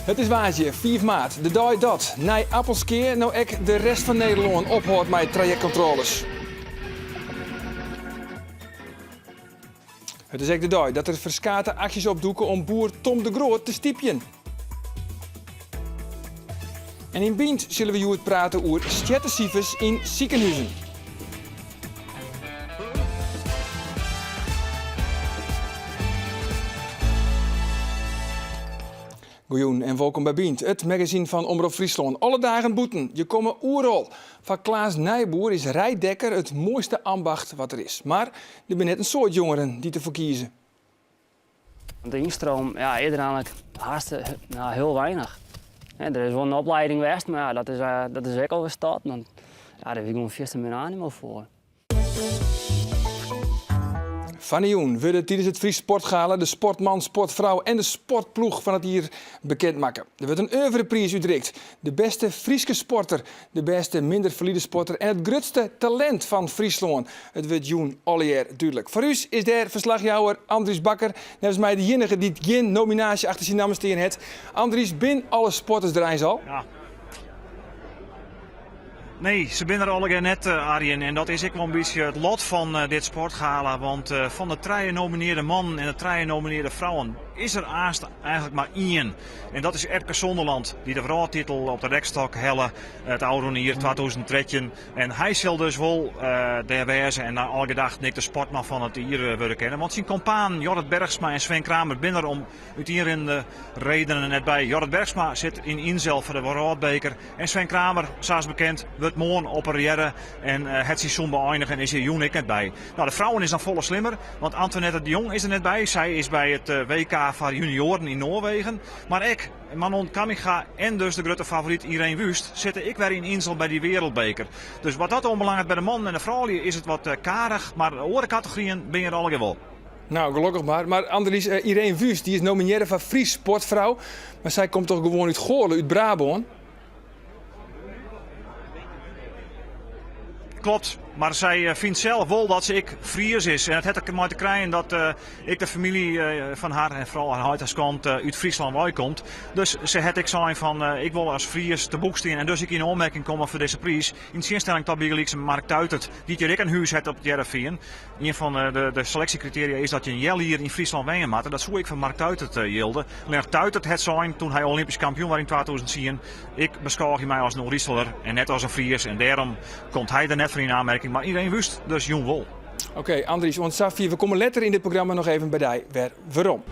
It is woansdei 5 maart, de dei dat, nei Appelskea, no ek de rest fan Nederlân ophâldt mei trajektkontrôles. It is ek de dei dat der ferskate aksjes opdûke om boer Thom de Groot te stypjen. En yn Bynt sille we hjoed prate oer stjertesifers yn sikenhuzen. Goejûn en wolkom by Bynt, it magazine fan Omrop Fryslân. Alle dagen bûten, je komme oeral. Foar Klaas Nijboer is reiddekker it moaiste ambacht wat der is. Mar der binne net in soad jongeren dy't derfoar kieze. De ynstroom ja, is der eigenlik hast no, hiel weinich. Der is wol in oplieding west, mar ja, dat is, dat is ek alwer stopt. Want ja, dêr wie gewoan fierste min animo foar. Fan 'e jûn wurde tidens it Frysk Sportgala de sportman, sportfrou en de sportploech fan it jier bekend makke. Der wurdt in oeuvrepriis útrikt. De bêste Fryske sporter, de bêste minder falide sporter en it grutste talint fan Fryslân. It wurdt jûn allegear dúdlik. Foar ús is dêr ferslachjouwer Andries Bakker, neffens my de iennige dy't gjin nominaasje achter syn namme stean hat. Andries, bin alle sporters der eins al? Ja. Nee, se binne der allegear net, Arjen. En dat is ek wol in bytsje it lot fan dit sportgala. Want fan de trije nominearde mannen en de trije nominearde frouwen is der aanst eigenlik mar ien. En dat is Epke Zonderland, dy't de wrâldtitel op de rekstok helle it ôfrûne jier 2013. En hy sil dus wol dêr wêze en nei alle gedachten ek de sportman fan it jier wurde kinne. Want syn kompanen Jorrit Bergsma en Sven Kramer binne der om útienrinnende redenen net by. Jorrit Bergsma sit yn Inzell foar de wrâldbeker. En Sven Kramer, sa as bekend, wurdt moarn operearre en hat syn seizoen beëinige en is hjir jûn ek net by. No, de frouwen is dan folle slimmer, want Antoinette de Jong is der net by. Sy is by it WK foar junioaren yn Noarwegen. Mar ek Manon Kamminga en dus de grutte favoryt Ireen Wüst sitte ek wer yn Inzell by dy wereldbeker. Dus wat dat oanbelanget by de mannen en de froulju is it wat karich, mar de oare kategoryen binne der allegear wol. No, gelokkich mar. Mar Andries, Ireen Wüst dy is nominearre foar Frysk Sportfrou, mar sy komt toch gewoan út Goorle, út Brabân? Klopt, mar sy fynt sels wol dat se ek Fries is. En dat hat der mei te krijen dat ek de famylje fan har en foaral har heit kant út Fryslân wei komt. Dus se hat ek sein fan ik wol as Fries te boek stean en dus ek yn oanmerking komme foar dizze priis. Yn tsjinstelling ta bygelyks Mark Tuitert, dy't hjir ek in hûs hat op It Hearrenfean. Ien fan de seleksjekritearia is dat je in healjier yn Fryslân wenje moatte. Dat soe ek foar Mark Tuitert jilde. Allinnich Tuitert hat sein toen hy Olympysk kampioen waard yn 2010, ik beskôgje my as in Oeriselder en net as in Fries en dêrom komt hy der net foar yn aanmerking. Mar Ireen Wüst dus jûn wol. Oké, Andries, oant safier. We komme letter yn dit programma noch even by dy wer werom.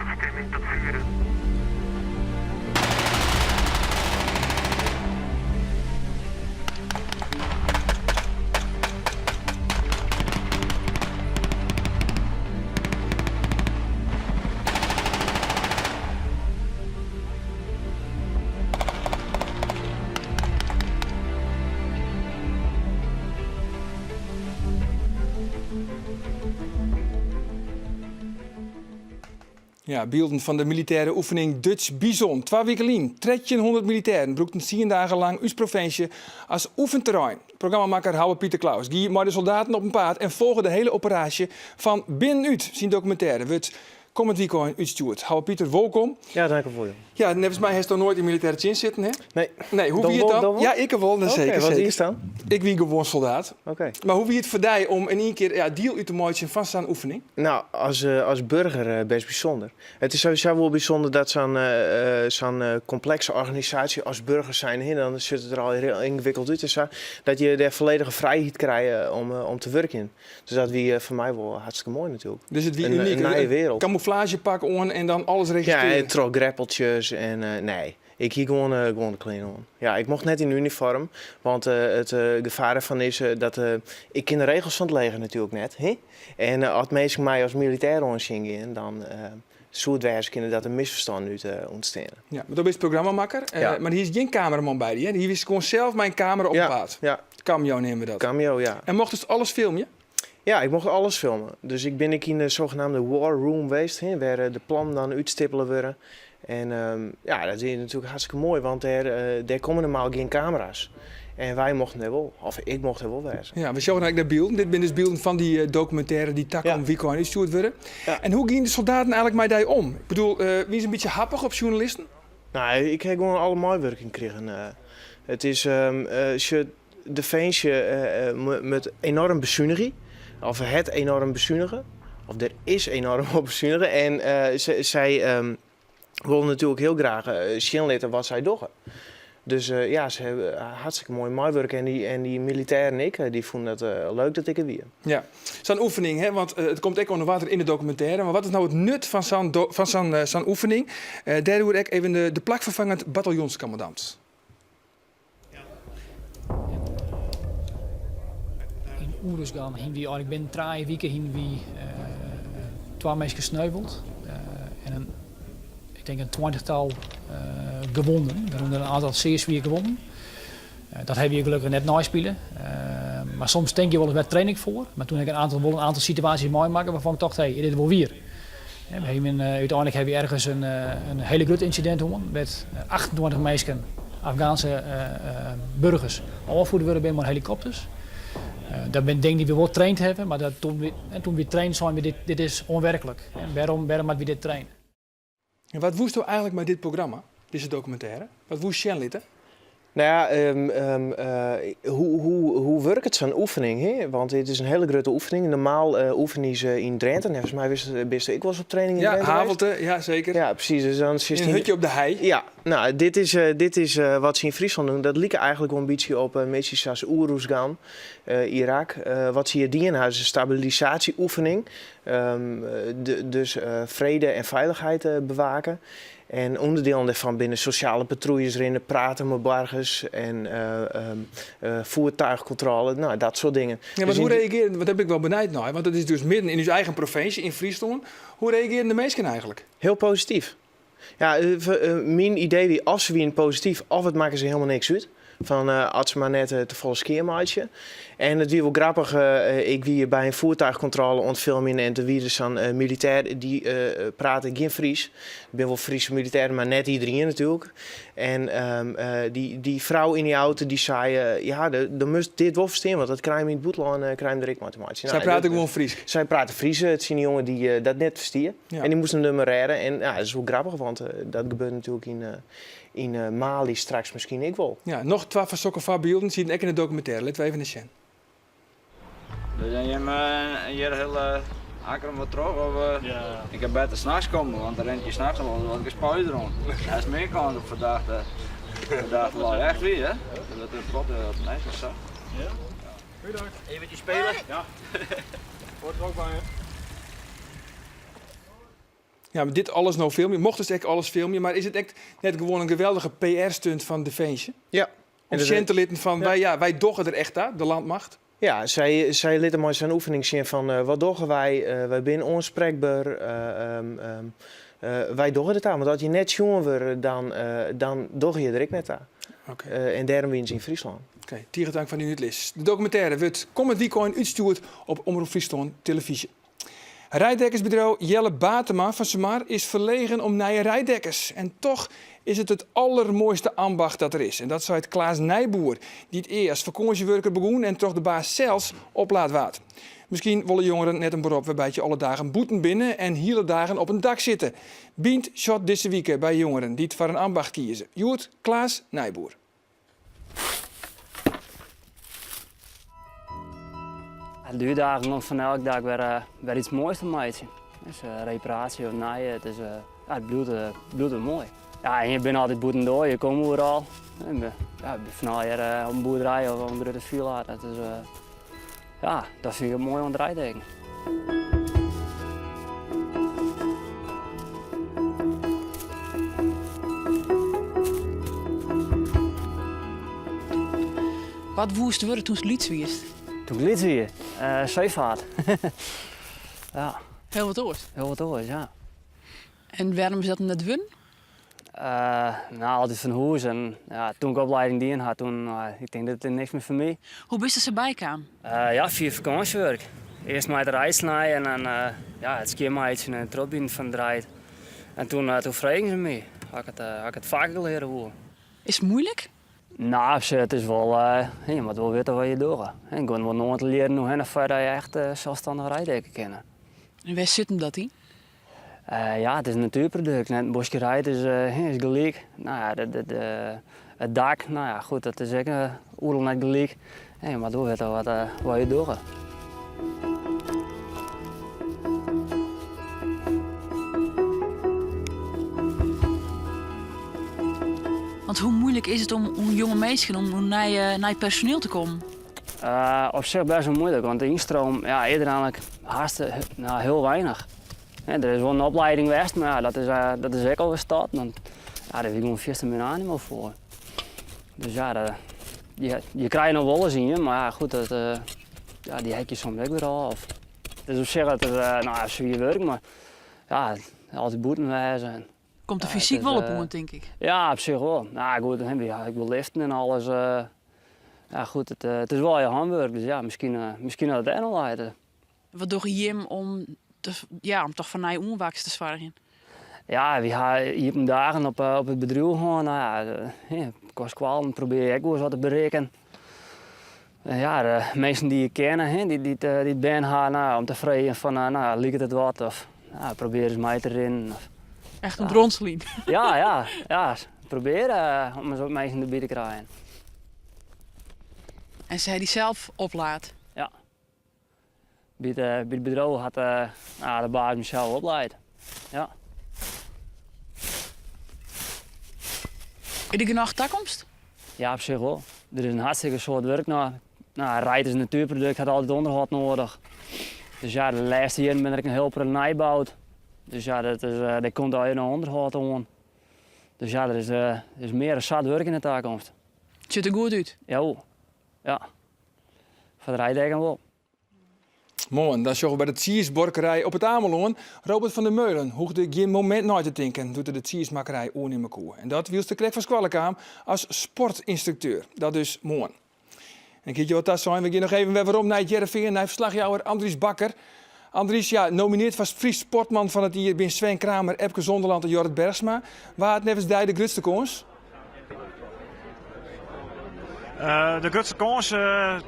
Ja, bylden fan de militêre oefening Dutch Bison. Twa wiken lyn, 1300 militêren brûkten tsien dagen lang ús provinsje as oefenterrein. Programmamakker Houwe Pieter Claus gie mei de soldaten op 'en paad en folge de hiele operaasje fan binnenút. Syn dokumintêre wurdt kommend wykein útstjoerd. Houwe Pieter, wolkom. Ja, dankjewol. Ja, neffens my hast noch noait yn militêre tsjinst sitten, hè? Nee. Nee, hoe wie it dan? Ja, ik wol, okay, seker. Wat is dan? Ik wie gewoan soldaat. Oké. Mar hoe wie it foar dy om yn ien kear ja, diel út te meitsjen fan sa'n oefening? No, as, eh, as burger eh, best bysûnder. It is sowieso wol bysûnder dat sa'n eh, sa'n komplekse organisaasje as burger zijn, hè, dan sjocht it der al hiel yngewikkeld út en sa, dat je dêr volledige frijheid krije om, om te wurkjen. Dus dat wie foar my wol hartstikke moai natuerlik. Dus it wie unyk. In nije wereld. Kamûflaazjepak oan en dan alles registrearje. Ja, troch greppeltsjes en nee. Ik hie gewoan, gewoan de klean oan. Ja, ik mocht net yn unifoarm, want it gefaar derfan is dat ik kin de regels fan it leger natuerlik net. Hè? En as minsken my as militêr oansjen gean, dan soe it wêze kinne dat der misferstannen út ûntsteane. Ja, mar do bist programmamakker, Ja. mar der is gjin kameraman by dy, hè? Dy wist gewoan sels mei in kamera op Ja, paad. ja. Cameo neame we dat. Cameo, ja. En mochtest alles filmje? Ja, ik mocht alles filme. Dus ik bin ek yn de zogenaamde war room west, hè, wêr de plannen dan útstippele wurde. En ja, dat wie natuerlik hartstikke moai, want dêr, dêr komme normaal gjin kamera's. En wy mochten dêr wol, of ik mocht dêr wol wêze. Ja, we sjogge no ek nei bylden. Dit binne dus bylden fan dy dokumintêre dy't takom wykein útstjoerd wurde. Ja. En hoe giene de soldaten eigenlik mei dy om? Ik bedoel, wiene se in bytsje happich op sjoernalisten? No, ik ha gewoan alle meiwurking krigen. It is, sjoch, Definsje moat enoarm besunigje, of hat enoarm besunige, of der is enoarm op besunige. En sy wolle natuerlik hiel graach sjen litte wat sy dogge. Dus ja, se hawwe hartstikke moai meiwurke en dy, en dy militêren ek, dy fûnen dat leuk dat ik der wie. Ja, sa'n oefening, hè, want it komt ek oan de oarder yn de dokumintêre. Mar wat is no it nut fan sa'n fan sa'n sa'n oefening? Dêroer ek even de, de plakferfangend bataljonskommandant. Yn Uruzgan hiene wy eigentlik binnen trije wike hiene wy twa minsken sneuveld en in, ik tink in tweintichtal gewonden, wêrûnder in oantal sear swier gewonden. Dat hawwe wy gelokkich net neispile. Mar soms tinke je wolris wêr train ik foar? Mar toen ha ik in oantal, wol in oantal situaasjes meimakke wêrfan ik tocht, hé, is dit wol wier? We hawwe úteinlik hawwe wy ergens in hiele grut ynsidint hân, wêr't 28 minsken, Afgaanse burgers, ôffierd wurde binne mei helikopters. Dat binne dingen dy't we wol traind hawwe, mar dat toen we, toen we trainden seinen we, dit is ûnwerklik. Wêrom, wêrom moatte wy dit traine? En wat woesto eigentlik mei dit programma, dizze dokumintêre? Wat woest sjen litte? Nou ja, hoe, hoe, hoe wurket sa'n oefening? Hè? Want dit is in hiele grutte oefening. Normaal oefenje se yn Drinte. Neffens my bist ek wolris op training yn Ja, Drinte west. Havelte, ja seker. Ja, presys. Dus dan In in hutje op de hei. Ja, nou, dit is wat se yn Fryslân doen. Dat like eigentlik wol in bytsje op missies as Uruzgan, Irak. Wat se hjir dien ha is in stabilisaasje-oefening. Dus frede en feilichheid bewake. En ûnderdielen dêrfan binne sosjale patrûljes rinne, prate mei boargers en voertuigcontrole, nou, dat soart dingen. Ja, want hoe reagearren, want dêr bin ik wol benijd nei, want it is dus midden yn ús eigen provinsje, yn Fryslân. Hoe reagearren de minsken eigentlik? Hiel posityf. Ja, myn idee wie of se wienen posityf of it makke se hielendal niks út. Fan as se mar net te folle skea meitsje. En it wie wol grappich, ik wie by in voertuigcontrole oan it filmjen en der wie der sa'n militêr dy prate gjin Frysk. Der binne wol Fryske militêren, mar net iderien natuerlik. En dy frou yn dy auto dy sei, ja, do moatst dit wol ferstean, want dat krije we yn it bûtenlân krije we der ek mei te meitsjen. Sy prate gewoan Frysk? Sy prate Frysk tsjin dy jonge dy't dat net ferstie. En dy moast him der mar rêde. En ja, dat is wol grappich, want dat gebeurt natuerlik yn Mali straks miskien ek wol. Ja, noch twa fan sokke foarbylden sieten ek yn de dokumintêre. Litte we even nei sjen. Dus en jimme hjir hiel Akkrum wat troch of ja. Ik kin better nachts komme, want dan rint je nachts al wat gespuis rûn. Daar is mear kâns op ferdachte ferdachte lui. Echt wier, hè? Dat er in protte op nijs of sa. Ja. Goeiedag. Even spelen. Ja. Hoort er ook bij, hè? Ja, mar dit alles no filmje, mochten se ek alles filmje, mar is it ek net gewoan in geweldige PR-stunt fan Definsje? Ja. Om sjen te litten fan, wy, ja, wy dogge der echt ta, de landmacht. Ja, sy litte mei sa'n oefening sjen fan wat dogge wy, wy binne oansprekber, wy dogge der ta. Want as je net sjoen wurde, dan dogge je der ek net ta. En dêrom wiene se yn Fryslân. Oké, tige tank foar dyn útlis. De dokumintêre wurdt kommend wykein útstjoerd op Omrop Fryslân Televyzje. Reidekkersbedriuw Jelle Batema fan Sumar is ferlegen om nije reiddekkers. En toch is it it allermoaiste ambacht dat der is. En dat seit Klaas Nijboer, dy't ea as fakânsjewurker begûn en troch de baas sels oplaat waard. Miskien wolle jongeren net in berop wêrby't je alle dagen bûten binne en hiele dagen op in dak sitte. Bynt sjocht dizze wike by jongeren dy't foar in ambacht kieze. Hjoed Klaas Nijboer. De útdaging om fan elk dak wer, wer iets moais te meitsjen. Dus reparaasje of nije, it is, ja, it bliuwt, bliuwt wer moai. Ja, en je binne altyd bûtendoar, je komme oeral. Ja, ik bin fan allegear op in boerderij of op in grutte filla. Dat is, ja, dat fyn ik it moai oan it reiddekken. Wat woest wurde toenst lyts wiest? Toen ik lyts wie? Seefaart. Ja. Hiel wat oars? Hiel wat oars, ja. En wêrom is dat net wurden? No, altyd fan hûs en ja, toen ik opleiding dien ha, toen, ik tink dit is niks mear foar my. Hoe bist der sa by kaam? Ja, fia fakânsjewurk. Earst mei it reitsnijen en dan ja, it skjinmeitsjen en it trochbinen fan it reid. En toen, toen fregen se my oft ik it, oft ik it fak leare woe. Is it muoilik? No, op sich, it is wol, je moatte wol witte wat je dogge. En gewoan wol in oantal jierren oerhinne foardat je echt selsstannich reiddekke kinne. En wêr sit him dat yn? Ja, it is in natuerprodukt. Net in boskje reid is, is gelyk. No ja, de, de, it dak, no ja, goed, dat is ek oeral net gelyk. Je moatte wol witte wat, wat je dogge. Want hoe moeilijk is it om oan jonge minsken, om oan nij, nij personeel te kommen? Op sich best wol moeilijk, want de ynstroom ja, is der eigenlik hast no, hiel weinich. Der is wol in oplieding west, mar ja, dat is, dat is ek alwer stopt. Want ja, dêr wie gewoan fierste min animo foar. Dus ja, dat, je, je krije noch wolris ien, mar ja, goed, dat, ja, dy heakje soms ek wer ôf. Dus op sich it is no, swier wurk, mar ja, altyd bûten wêze. En, Komt der ja, it fysyk is, wol op oan, tink ik. Ja, op sich wol. No goed, ja, ik wol liften en alles. Ja, goed, it, it is wol je hânwurk, dus ja, miskien, miskien dat it dêr noch leit. Wat dogge jim om, te, ja, om toch foar nije oanwaaks te soargjen? Ja, wy ha iepen dagen op, op it bedriuw hân. No ja, kwa skoallen probearje je ek wolris wat te berikken. Ja, de minsken dy't je kenne, hè, dy't, dy't, dy't bern ha, no, om te freegjen fan, no, liket it wat? Of no, probearje ris mei te rinnen. Of, Echt in dronselyn. Ja, ja, ja. Probearje om ris wat minsken derby te krijen. En se ha dy sels oplaat? Ja. By it, by it bedriuw hat de baas my sels oplaat. Ja. Is der genôch takomst? Ja, op sich wol. Der is in hartstikke soad wurk noch. No, reid is in natuerprodukt, hat altyd ûnderhâld nedich. Dus ja, de lêste jierren binne der ek in hiel protte nijboud. Dus ja, dat is, dêr komt allegear noch ûnderhâld oan. Dus ja, der is, der is mear as sat wurk yn de takomst. It sjocht der goed út? Ja, ja. Foar de reiddekken wol. Moarn, dan sjogge we by de tsiisbuorkerij op It Amelân. Robert van der Meulen hoegde gjin momint nei te tinken doe't er de tsiismakkerij oernimme koe. En dat wylst er krekt fan skoalle kaam as sportynstrukteur. Dat dus moarn. En ik hie jo al tasein, we gean noch even wer werom nei It Hearrenfean, nei ferslachjouwer Andries Bakker. Andries, ja, nomineard foar Frysk Sportman fan it jier binne Sven Kramer, Epke Zonderland en Jorrit Bergsma. Wa hat neffens dy de grutste kâns? De grutste kâns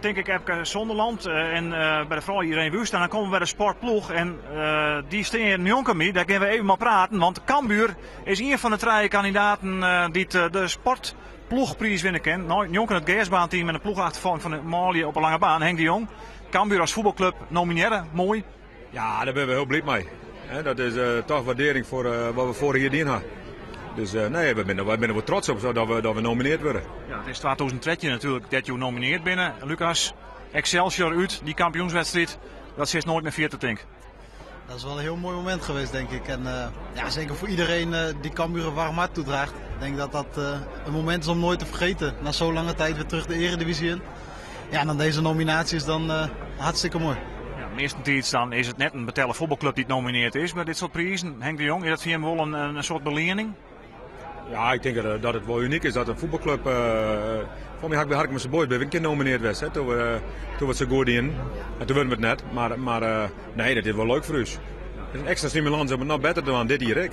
tink ik Epke Zonderland en by de froulju Ireen Wüst. En dan komme we by de sportploech en dy stean hjir njonken my. Dêr gean we even mei praten, want Cambuur is ien fan de trije kandidaten dy't de sportploechpriis winne kin. Njonken it gersbaanteam en de ploechachterfolging fan de manlju op 'e lange baan. Henk de Jong, Cambuur as fuotbalklup nominearre, moai. Ja, dêr binne we hiel bliid mei. Dat is toch waardearring foar wat we foarich jier dien ha. Dus nee, wy binne, wy binne wol trots op dat we, dat we nomineard wurde. Ja, it is 2013 natuerlik dat jo nomineard binne. Lucas, Excelsior út, dy kampioenswedstriid, dat silst noait mear ferjitte, tink. Dat is wel een heel mooi moment geweest, denk ik. En ja, zeker voor iedereen die Cambuur een warm hart toedraagt. Ik denk dat dat een moment is om nooit te vergeten. Na zo'n lange tijd weer terug de eredivisie in. Ja, en dan deze nominatie is dan hartstikke mooi. Ja, meastentiids dan is it net in betelle fuotbalklup dy't nomineard is by dit soart prizen. Henk de Jong, is dat foar jim wol in, in soart beleanning? Ja, ik tink dat it wol unyk is dat in fuotbalklup. Foar my ha ik by Harkemase Boys by in kear nomineard west, hè, doe't we, doe't we it sa goed dienen. En doe wûnen we it net, mar, mar nee, dat is wol leuk foar ús. It is in ekstra stimulans om it noch better te dwaan dit jier ek.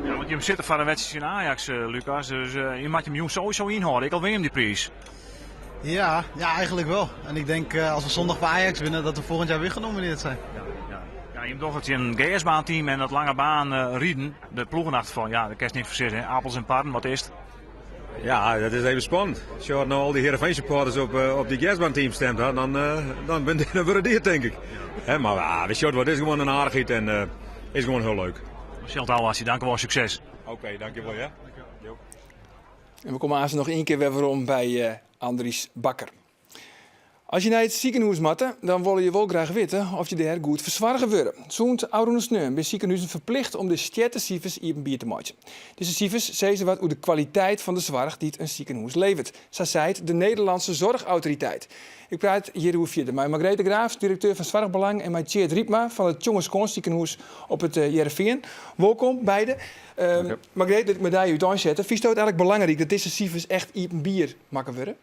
Ja, want jim sitte foar in wedstriid tsjin Ajax, Lucas, dus je moatte jim jûn sowieso ynhâlde, ek al winne jim dy priis. Ja, ja, eigenlijk wel. En ik denk als we zondag bij Ajax winnen, dat we volgend jaar weer genomineerd zijn. Ja, ja. Ja, jim dogge it tsjin in gersbaanteam en dat lange baan uh, riden. De ploegenachterfolging, ja, dêr kinst net foar sizze. Apels en parren, wat is it? Ja, dat is even spannend. As jo no al dy Heerenveen supporters op, op dy gersbaanteam stemd ha, dan, dan, ben, dan wurde dy it, tink ik. Hè, mar ah, we sjogge wat, is gewoan in aardichheid en uh, is gewoan hiel leuk. Michel Douwasje, dank u wel, sukses. Oké, okay, dankjewol. Ja. En we komme aanst noch ien kear wer werom by Andries Bakker. As je nei it sikehûs moatte, dan wolle je wol graach witte oft je dêr goed fersoarge wurde. Sûnt ôfrûne sneon binne sikehuzen ferplicht om de stjertesifers iepenbier te meitsjen. Dizze sifers sizze wat oer de kwaliteit fan de soarch dy't in sikehûs leveret, sa seit de Nederlandse Zorgautoriteit. Ik praat hjiroer fierder mei Margreet de Graaf, direkteur fan Soarchbelang, en mei Tjeerd Rypma fan it Tjongerskâns sikehûs op it Hearrenfean. Wolkom beide. Um, Margreet, lit ik mei dy úteinsette. Fynsto it eigentlik belangryk dat dizze sifers echt iepenbier makke wurde?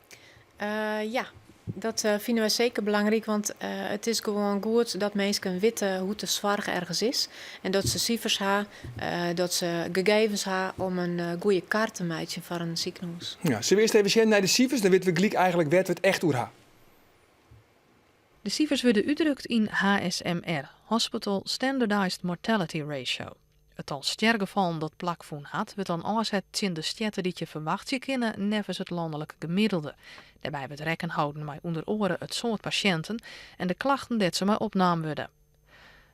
Uh, ja, dat uh, fine wy seker belangryk, want uh, it is gewoan goed dat minsken witte hoe't de soarch ergens is. En dat se sifers ha, dat se gegevens ha om in goede kar te meitsjen foar in sikehûs. Ja, sille we earst even sjen nei de sifers, dan witte we gelyk eigentlik wêr't we it echt oer ha. De sifers wurde útdrukt yn HSMR, Hospital Standardized Mortality Ratio. It tal stjergefallen dat plakfûn hat, wurdt dan ôfset tsjin de stjerte dy't je ferwachtsje kinne neffens it lanlik gemiddelde. Dêrby wurdt rekken holden mei ûnder oare it soart pasjinten en de klachten dêr't se mei opnaam wurde.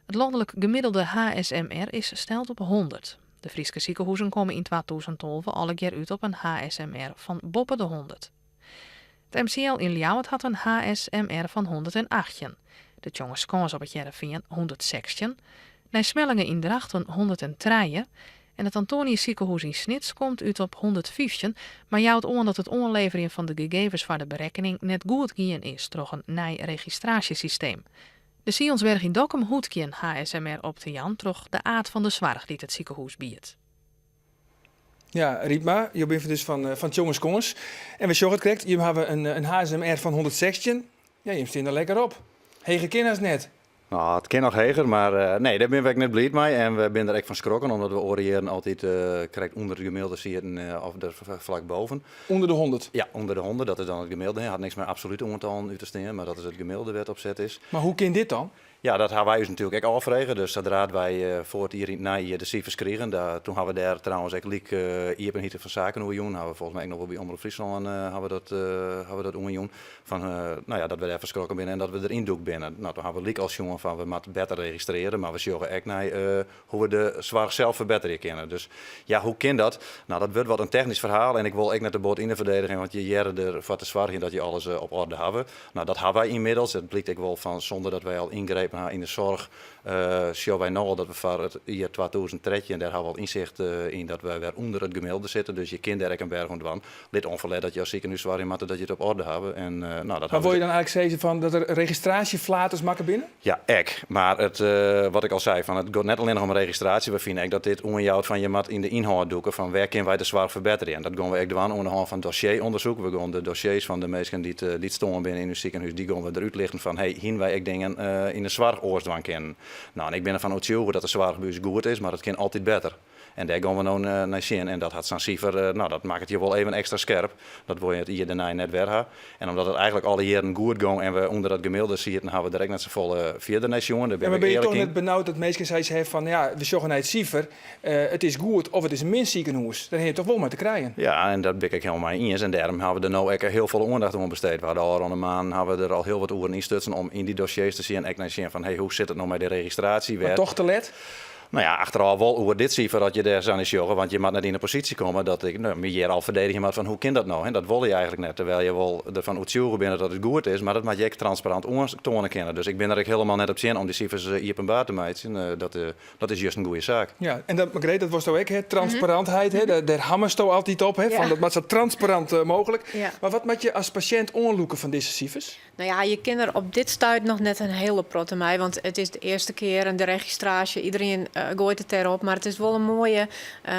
It lanlik gemiddelde HSMR is steld op 100. De Fryske sikehuzen komme yn 2012 allegear út op in HSMR fan boppe de 100. It MCL yn Ljouwert hat in HSMR fan 118, de Tjongerskâns op It Hearrenfean 116, Nij Smellinghe yn Drachten 103 en it Antonius Sikehûs yn Snits komt út op 115, mar jout oan dat it oanleverjen fan de gegevens foar de berekkening net goed gien is troch in nij registraasjesysteem. De Sionsberg yn Dokkum hoecht gjin HSMR op te jaan troch de aard fan de soarch dy't it sikehûs biedt. Ja, Rypma, jo binne dus fan, fan Tjongerskâns. En we sjogge it krekt, jim hawwe in HSMR fan 116. Ja, jim stean der lekker op. Heger kin hast net. No, it kin noch heger, mar eh, nee, dêr binne we ek net bliid mei. En we binne der ek fan skrokken, omdat we oare jierren altyd eh, krekt ûnder it gemiddelde sieten eh, of der flak boven. Ûnder de 100? Ja, ûnder de 100, dat is dan it gemiddelde. Hat niks mei absolute oantallen út te stean, mar dat is it gemiddelde wêr't op set is. Mar hoe kin dit dan? Ja, dat hawwe wy ús natuerlik ek ôffrege. Dus sadra't wy foar it jier yn it neijier de sifers krigen, da, toen hawwe we dêr trouwens ek lyk iepenheid fan saken oer jûn. Hawwe we folgens my ek noch wol by Omrop Fryslân hawwe dat, hawwe dat oanjûn. Fan, no ja, dat we dêr fan skrokken binne en dat we deryn dûkt binne. No, toen hawwe we lyk al sjoen fan we moatte better registrearje, mar we sjogge ek nei hoe we de soarch sels ferbetterje kinne. Dus ja, hoe kin dat? No, dat wurdt wat in technysk ferhaal en ik wol ek net te bot yn de ferdediging, want je hearre derfoar te soargjen dat je alles op orde hawwe. No, dat hawwe wy ynmiddels. It blykt ek wol fan sûnder dat wy al yngrepen hawwe yn de soarch, sjogge wy no al dat we foar it jier 2013, dêr hawwe we al ynsicht yn dat wy wer ûnder it gemiddelde sitte. Dus je kinne dêr ek in berch oan dwaan. Lit ûnferlet dat je as sikehûs soargje moatte dat je it op orde hawwe. En, no, dat Mar wolle je dan eigentlik sizze fan dat der registraasjeflaters makke binne? Ja, ek. Mar it, wat ik al sei, fan it giet net allinnich om registraasje. We fine ek dat dit oanjout fan je moat yn de ynhâld dûke fan wêr kinne wy de soarch ferbetterje. En dat gean we ek dwaan oan de hân fan dossierûndersyk. We gean de dossiers fan de minsken dy't, dy't stoarn binne yn ús sikehûs, dy gean we derút lichten fan hey, hiene wy ek dingen yn de soarch oars dwaan kinnen. No, en ik bin derfan oertsjûge dat de soarch by ús goed is, mar it kin altyd better. En dêr gean we no nei sjen. En dat hat sa'n sifer, no, dat makket je wol even ekstra skerp. Dat wol je it jier dêrnei net wer ha. En omdat it eigentlik alle jierren goed gong en we ûnder dat gemiddelde sieten, hawwe we der ek net safolle fierder nei sjoen. Dêr Ja, bin mar ik bin je earlik toch yn. net benaud dat minsken sayts hawwe fan, ja, we sjogge nei it sifer, it is goed of it is in min sikehûs. Dêr ha je toch wol mei te krijen. Ja, en dat bin ik ek hielendal mei iens. En dêrom hawwe we der no ek hiel folle oandacht oan besteed. We hawwe de ôfrûne maanden hawwe we der al hiel wat oeren ynstutsen om yn dy dossiers te sjen, ek nei sjen fan, hey, hoe sit it no mei de registraasje? Mar Wêr toch te let? No ja, achterôf wol oer dit sifer as je dêr sa nei sjogge, want je moat net yn 'e posysje komme dat ik no, my hjir al ferdedigje moat fan hoe kin dat no? Hè, dat wolle je eigentlik net, terwyl je wol derfan oertsjûge binne dat it goed is, mar dat moat je ek transparant oantoane kinne. Dus ik bin der ek hielendal net op tsjin om dy sifers iepenbaar te meitsjen. Dat, dat is just in goede saak. Ja, en dat, Margreet, dat wolsto ek, hè? Transparantheid, hè? Dêr, dêr hammersto altyd op, hè? Fan dat moat sa transparant mooglik. Mar wat moat je as pasjint oanlûke fan dizze sifers? No ja, je kinne der op dit stuit noch net in hiele protte mei, want it is de earste kear en de registraasje, iderien goait it dêrop. Mar it is wol in moaie,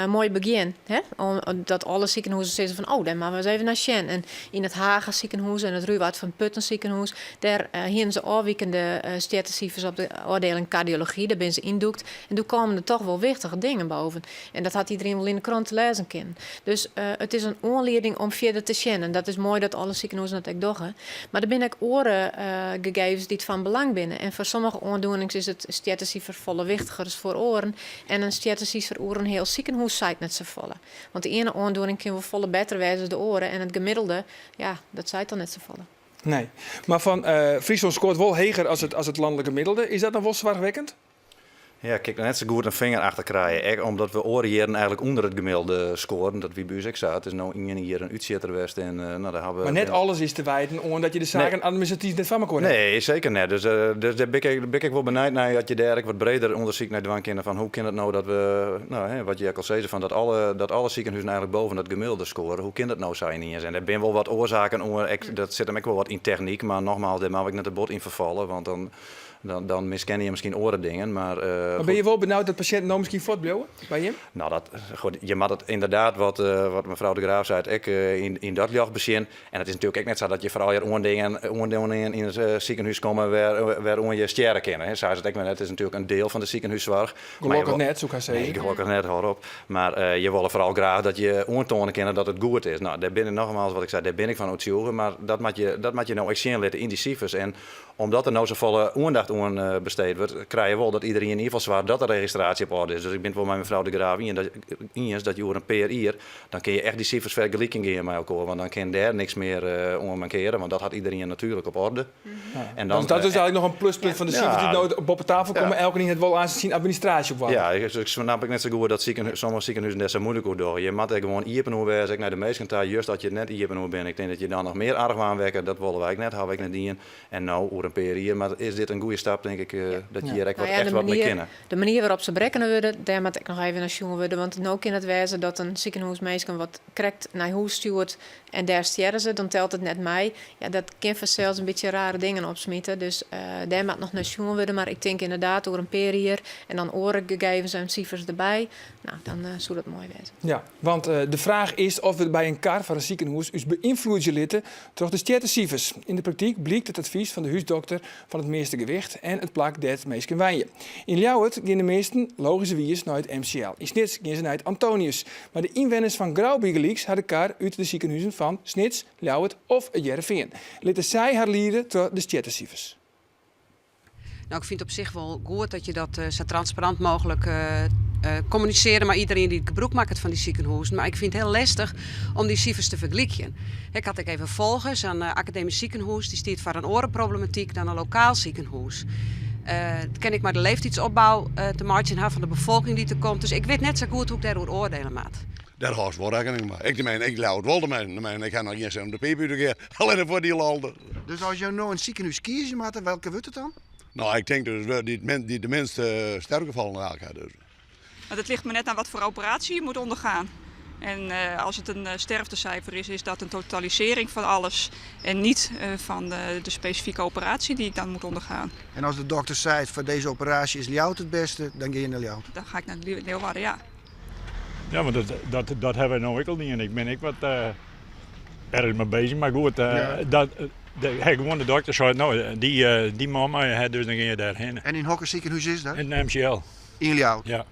moai begjin. Hè? Om, dat alle sikehûzen sizze fan, oh, dêr moatte we ris even nei sjen. En yn it Haga sikehûs en it Ruwaard van Putten sikehûs, dêr hiene se ôfwikende stjertesifers op de ôfdieling kardiology. Dêr binne se yndûkt en doe kamen der toch wol wichtige dingen boven. En dat hat iderien wol yn de krante lêzen kinnen. Dus it is in oanlieding om fierder te sjen. En dat is moai dat alle sikehûzen dat ek dogge. Mar der binne ek oare gegevens dy't fan belang binne. En foar sommige oandoenings is it stjertesifer folle wichtiger as foar oaren. En in stjertesifer oer in hiel sikehûs seit net safolle. Want de iene oandoening kin wol folle better wêze as de oare. En it gemiddelde, ja, dat seit dan net safolle. Nee. Mar fan Fryslân skoart wol heger as it, as it lanlik gemiddelde. Is dat dan wol soarchwekkend? Ja, kin ik net sa goed in finger achter krije. Ek omdat we oare jierren eigentlik ûnder it gemiddelde skoarden. Dat wie by ús ek sa. It is no ien jier in útsjitter west en no, dêr hawwe we. Mar net alles is te wijten oan dat je de saken administratyf net foar mekoar hawwe. Nee, seker net. Dus, dus dêr bin ik, bin ik ek wol benijd nei as je dêr ek wat breder ûndersyk nei dwaan kinne fan hoe kin it no dat we, no, hè, wat je ek al sizze, fan dat alle, dat alle sikehûzen eigentlik boven dat gemiddelde skoare. Hoe kin dat no sa yniens? En dêr binne wol wat oarsaken oan. Ek, dat sit him ek wol wat yn technyk, mar nogmaals, dêr moat ik net te bot yn ferfalle, want dan Dan miskenne je miskien oare dingen, mar. Mar binne je wol benaud dat pasjinten no miskien fuortbliuwe by jim? No, dat, goed, je moatte it ynderdaad, wat, wat mefrou De Graaf seit, ek yn dat ljocht besjen. En it is natuerlik ek net sa dat je foar allegear oandingen, oandoeningen yn it sikehûs komme wêr, wêroan je stjerre kinne. Hè. Sa is it ek mar net. It is natuerlik in diel fan de sikehûssoarch. Gelokkich net, soe ik hast sizze. Nee, gelokkich net, hâld op. Mar je wolle foaral graach dat je oantoane kinne dat it goed is. No, dêr bin ik, nogmaals wat ik sei, dêr bin ik fan oertsjûge. Mar dat moat je, dat moat je no ek sjen litte yn dy sifers. En Omdat der no safolle oandacht aandacht oan besteed wurdt, krije je wol dat iderien yn ieder gefal soarget dat de registraasje op oarder is. Dus ik bin it wol mei mefrou De Graaf iens dat je oer in pear jier, dan kinne je echt dy sifers fergelykjen gean mei elkoar, want dan kin dêr niks mear oan mankeare, want dat hat iderien natuerlik op oarder. En dan, dat is eigenlijk noch in pluspunt fan de sifers dy't no boppe tafel komme. Elkenien hat wol aanst syn administraasje op oarder. Ja, ik snap ek net sa goed dat sommige sikehûzen dêr sa muoilik oer dogge. Je moatte der gewoan iepen oer wêze, ek nei de minsken ta. Just as je it net iepen oer binne, ik tink dat je dan noch mear archwaan wekke. Dat wolle wy ek net, hawwe wy ek net dien. En no, oer in pear jier, mar is dit in goede stap, tink ik, dat je hjir ek wat, echt wat mei kinne. De manier wêrop't se berekkene wurde, dêr moat ek noch even nei sjoen wurde. Want no kin it wêze dat in sikehûs minsken wat krekt nei hûs stjoert en dêr stjerre se, dan telt it net mei. Ja, dat kin fansels in bytsje rare dingen opsmite. Dus dêr moat noch nei sjoen wurde. Mar ik tink ynderdaad oer in pear jier en dan oare gegevens en sifers derby, no, dan soe dat moai wêze. Ja, want de fraach is oft we by in kar foar in sikehûs ús beynfloedzje litte troch de stjertesifers. Yn de praktyk blykt it advys fan de húsdokter fan it measte gewicht en it plak dêr't minsken wenje. Yn Ljouwert gean de measten logyskerwiis nei it MCL. Yn Snits gean se nei it Antonius. Mar de ynwenners fan Grou bygelyks ha de kar út de sikehuzen fan Snits, Ljouwert of It Hearrenfean. Litte sy har liede troch de stjertesifers. Nou, ik fyn it op sich wol goed dat je dat sa transparant mooglik kommunisearje mei iderien dy't gebrûk makket fan dy sikehûzen. Mar ik fyn it hiel lestich om dy sifers te fergelykjen. Ik ha it ek even folge, sa'n akademysk sikehûs dy stiet foar in oare problematyk dan in lokaal sikehûs. It kin ek mei de leeftiidsopbou te meitsjen ha fan de befolking dy't der komt. Dus ik wit net sa goed hoe't ik dêroer oardiele moat. Dêr hâldst wol rekkening mei. Ik meen, ik leau it wol te meen. Ik ha noch gjin sin om de piip út te gean. Allinne foar dy lol. Dus as jo no in sikehûs kieze moatte, welke wurdt it dan? No, ik tink dus dy't dy't de minste sterfgefallen ha. Dus. Want it ligt mar net oan wat foar operatie je moet ondergaan. En eh, als het een eh, sterftecijfer is, is dat een totalisering van alles en niet eh, van de, de specifieke operatie die ik dan moet ondergaan. En as de dokter seit foar dizze operaasje is Ljouwert it bêste, dan gean je nei Ljouwert? Dan ga ik naar Leeuwarden, ja. Ja, want dat, dat, dat hawwe wy no ek al dien. Ik bin ek wat uh, ergens mei beuzich, mar goed, uh, ja. dat, de, gewoan de dokter sei, no, dy, uh, dy man mei, dus dan gean je dêrhinne. En yn hokker sikehûs is dat? In MCL. Yn Ljouwert? Ja.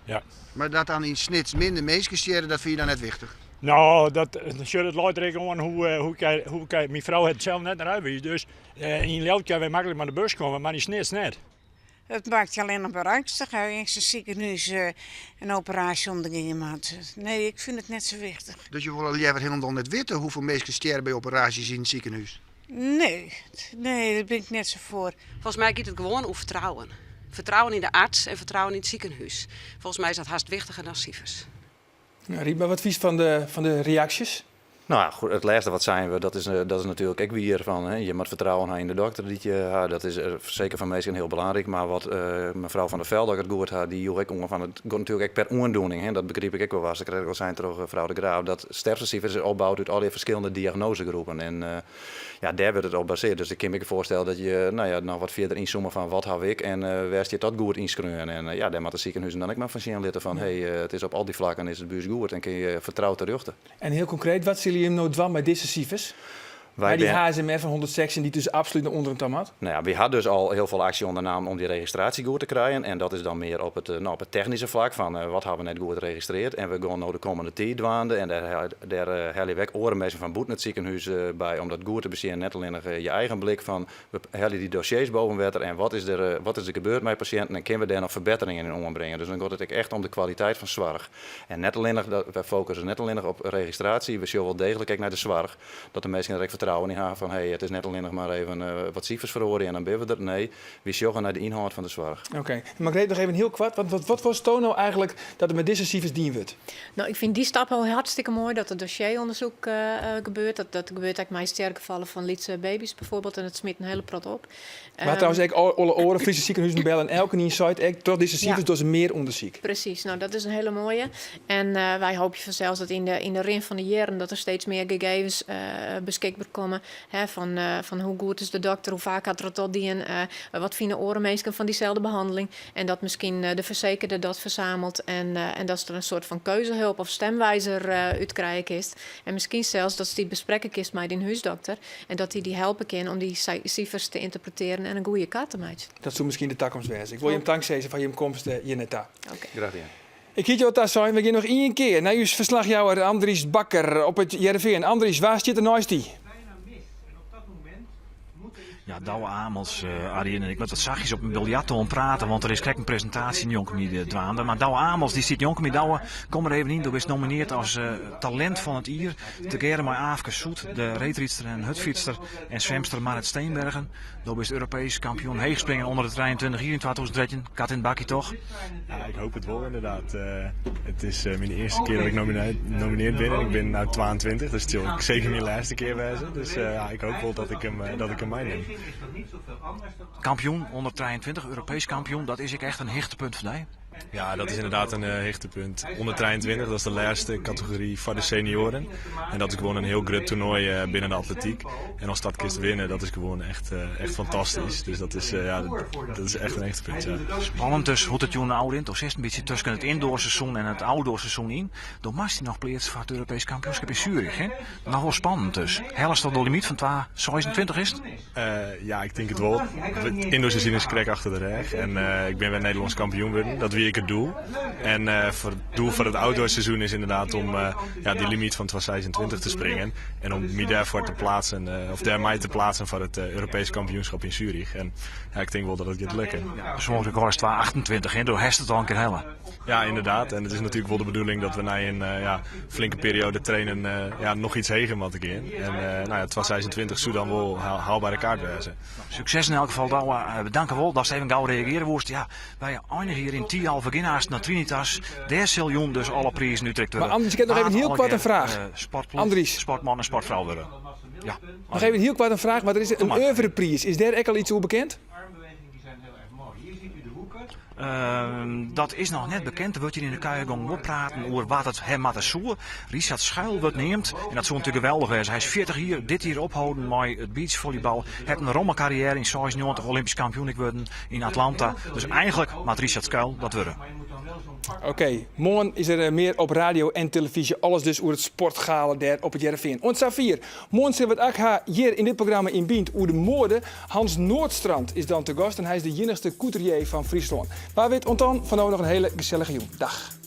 ja. Mar dat dan yn Snits minder minsken stjerre, dat fine je dan net wichtich? No, dat, sjoch, it leit der ek oan hoe, hoe, hoe, hoe, myn frou hat sels net in rydbewiis, dus yn Ljouwert kinne wy maklik mei de bus komme, mar yn Snits net. It makket je allinnich mar eangstich as je yn sa'n sikehûs in operaasje ûndergean moatte. Nee, ik fyn it net sa wichtich. Dus je wolle leaver hielendal net witte hoefolle minsken stjerre by operaasjes yn it sikehûs? Nee, nee, dêr bin ik net sa foar. Folgens my giet it gewoan oer fertrouwen. Fertrouwen yn de arts en fertrouwen yn it sikehûs. Folgens my is dat hast wichtiger dan sifers. Riemer, wat fynst fan de, fan de reaksjes? No ja, goed, it lêste wat sein wurdt, dat is, dat is natuerlik ek wier. Fan, hè, je moat fertrouwen ha yn de dokter dy't je ha. Dat is seker foar minsken hiel belangryk. Mar wat mefrou Van der Velde, as ik it goed ha, dy joech ek oan fan it giet natuerlik ek per oandoening. Hè. Dat begryp ik ek wol wat. Dat krekt al sein troch frou De Graaf. Dat sterftesifer is opboud út allegear ferskillende diagnoazegroepen. En ja, dêr wurdt it op basearre. Dus ik kin my ek foarstelle dat je no ja, noch wat fierder ynzoome fan wat haw ik en wêr stiet dat goed ynskreaun. En ja, dêr moatte sikehuzen dan ek mar fan sjen litte fan hé, it is op al dy flakken is it by ús goed en kinne je fertroud terjochte. En hiel konkreet, wat sille jim no dwaan mei dizze sifers? Mei dy HSMR fan 116 dy't dus absolút nei ûnderen ta moat? No ja, wy ha dus al hiel folle aksje ûndernaam om dy registraasje goed te krijen. En dat is dan mear op it, no, op it technyske flak fan wat ha we net goed registreard. En we gean no de kommende tiid dwaande en dêr, dêr helje we ek oare minsken fan bûten it sikehûs by om dat goed te besjen. Net allinnich je eigen blik fan we helje dy dossiers boven wetter en wat is der, wat is der gebeurd mei pasjinten en kinne we dêr noch ferbetteringen yn oanbringe. Dus dan giet it ek echt om de kwaliteit fan soarch. En net allinnich, wy fokusse net allinnich op registraasje, we sjogge wol deeglik ek nei de soarch. Dat de minsken der ek fertrouwen yn ha fan hé, it is net allinnich mar even wat sifers feroarje en dan binne we der. Nee, wy sjogge nei de ynhâld fan de soarch. Oké. Margreet, noch even hiel koart, want wat wolsto no eigentlik dat der mei dizze sifers dien wurdt? No, ik fyn dy stap al hartstikke moai, dat der dossierûndersyk gebeurt. Dat, dat gebeurt ek mei stjergefallen fan lytse baby's bijvoorbeeld en it smyt in hiele protte op. Mar trouwens ek alle oare Fryske sikehuzen bellen en elkenien seit ek troch dizze sifers dogge se mear ûndersyk. Presys, no dat is in hiele moaie. En wy hoopje fansels dat yn de, yn de rin fan de jierren dat der steeds mear gegevens beskikber komme. Hè, fan, fan hoe goed is de dokter, hoe faak hat er it al dien, wat fine oare minsken fan dyselde behanneling. En dat miskien de fersekerder dat fersamelt en, en datst der in soart fan keuzehulp of stemwijzer út krije kinst. En miskien sels datst dy besprekke kinst mei dyn húsdokter. En dat dy dy helpe kin om dy sifers te ynterpretearjen en in goede kar te meitsjen. Dat soe miskien de takomst wêze. Ik wol jim tank sizze foar jim komst hjir nei ta. Oké. Graach dien. Ik hie it jo ta sein, we gean noch ien kear nei ús ferslachjouwer Andries Bakker op It Hearrenfean. Andries, wa stiet der neist dy? Ja, Douwe Amels, uh, Arjen en ik moat wat sachtjes op in biljarttoan prate, want der is krekt in presintaasje njonken my eh, dwaande. Mar Douwe Amels, dy stiet njonken my. Douwe, kom der even yn. Do bist nominearre as uh, talint fan it jier. Tegearre mei Aafke Soet, de reedrydster en hurdfytster en swimster Marrit Steenbergen. Do bist Europeesk kampioen heechspringen ûnder de 23 jier yn 2013. Kat yn it bakje toch? Ja, ik hoop it wol inderdaad. Uh, it is uh, myn earste kear dat ik nominearre bin en ik bin no 22, dus it sil seker myn lêste kear wêze. Dus uh, ja, ik hoopje wol dat ik him, dat ik him meinim. Kampioen ûnder 23, Europeesk kampioen, dat is ek echt in hichtepunt foar dy. Ja, dat is ynderdaad in hichtepunt. Ûnder 23, dat is de lêste kategory foar de senioaren. En dat is gewoan in hiel grut toernoai binnen de atletyk. En ast dat kinst winne, dat is gewoan echt, echt fantastysk. Dus dat is, ja, dat is echt in hichtepunt. Ja. Spannend dus hoe't it jûn ôfrint. Do sitst in bytsje tusken it yndoarseizoen en it outdoorseizoen yn. Do moatst dy noch pleatse foar it Europeesk kampioenskip yn Zurich. Hè? Noch wol spannend dus. Hellest de limyt fan 2,26 is it? Ja, ik tink it wol. It yndoorseizoen is krekt achter de rêch en ik bin wer Nederlânsk kampioen wurden. Dat wie ek it doel. En foar it doel foar it outdoorseizoen is ynderdaad om ja, dy limyt fan 2,26 te springen. En om my dêrfoar te pleatsen, of dêrmei te pleatsen foar it Europeesk kampioenskip yn Zurich. En ja, ik tink wol dat it giet lukken. Ja, persoanlik rekôr is 2,28, hè? Do hast it al in kear helle. Ja, ynderdaad. En it is natuerlik wol de bedoeling dat we nei in ja, flinke perioade trainen ja, noch iets heger moatte gean. En no ja, 2,26 soe dan wol haalbere kaart wêze. Sukses yn elk gefal, Douwe. Bedanke wol datst even gau reagearje woest. Ja, wy einigje hjir yn Thialf. We gean aanst nei Trinitas. Dêr sil jûn dus alle prizen útrikt wurde. Mar Andries, ik ha noch even hiel koart in fraach. Sportploech, Andries. sportman en sportfrou wurde. Ja. Noch even hiel koart in fraach, want der is in oeuvrepriis. Is dêr ek al iets oer bekend? Dat is noch net bekend. Der wurdt hjir yn de kuiergong wol praten oer wa't it ha moatte soe. Richard Schuil wurdt neamd en dat soe natuerlik geweldich wêze. Hy is 40 jier, dit jier opholden mei it beachfollybal. Hat in romme karriêre yn 96 Olympysk kampioen ek wurden yn Atlanta. Dus eigentlik moat Richard Schuil dat wurde. Oké, moarn is der mear op radio en televyzje. Alles dus oer it sportgala dêr op It Hearrenfean. Oant safier. Moarn sille we it ek ha hjir yn dit programma yn Bynt oer de moade. Hans Noordstrand is dan te gast en hy is de iennichste couturier fan Fryslân. Wa wit oant dan, foar no noch in hiele gesellige jûn. Dag.